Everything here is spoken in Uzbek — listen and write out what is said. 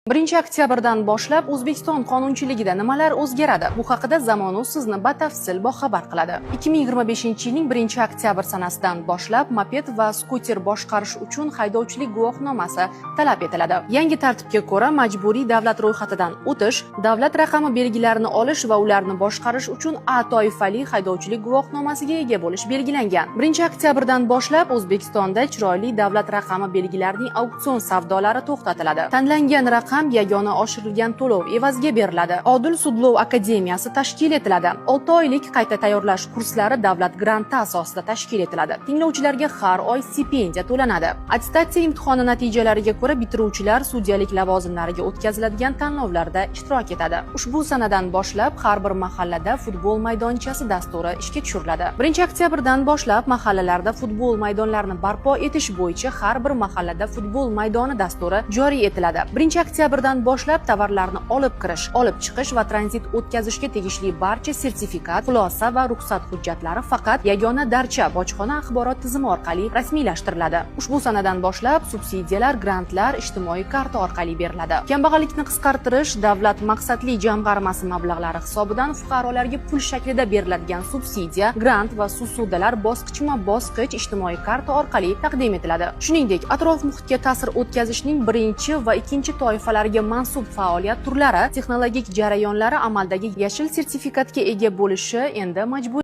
1-oktyabrdan boshlab O'zbekiston qonunchiligida nimalar o'zgaradi? Bu haqida Zamon.uz sizni batafsil boxabar qiladi. 2025-yilning 1-oktyabr sanasidan boshlab moped va skuter boshqarish uchun haydovchilik guvohnomasi talab etiladi. Yangi tartibga ko'ra, majburiy davlat ro'yxatidan o'tish, davlat raqami belgilarini olish va ularni boshqarish uchun A toifali haydovchilik guvohnomasiga ega bo'lish belgilangan. 1-oktyabrdan boshlab O'zbekistonda chiroyli davlat raqami belgilarining auksion savdolari to'xtatiladi. Tanlangan raqam yagona oshirilgan to'lov evaziga beriladi. Odil sudlov akademiyasi tashkil etiladi. 6 oylik qayta tayyorlash kurslari davlat granti asosida tashkil etiladi. Tinglovchilarga har oy stipendiya to'lanadi. Attestatsiya imtihoni natijalariga ko'ra bitiruvchilar sudyalik lavozimlariga o'tkaziladigan tanlovlarda ishtirok etadi. Ushbu sanadan boshlab har bir mahallada futbol maydonchasi dasturi ishga tushiriladi. 1-oktyabrdan boshlab mahallalarda futbol maydonlarini barpo etish bo'yicha har bir mahallada futbol maydoni dasturi joriy etiladi. 1-oktyabrdan boshlab tovarlarni olib kirish, olib chiqish va tranzit o'tkazishga tegishli barcha sertifikat, xulosa va ruxsat hujjatlari faqat yagona darcha bojxona axborot tizimi orqali rasmiylashtiriladi. Ushbu sanadan boshlab subsidiyalar, grantlar ijtimoiy karta orqali beriladi. Kambag'allikni qisqartirish davlat maqsadli jamg'armasi mablag'lari hisobidan fuqarolarga pul shaklida beriladigan subsidiya, grant va ssudalar bosqichma-bosqich ijtimoiy karta orqali taqdim etiladi. Shuningdek, atrof muhitga ta'sir o'tkazishning birinchi va ikkinchi toifalariga mansub faoliyat turlari, texnologik jarayonlari amaldagi yashil sertifikatga ega bo'lishi endi majburiy.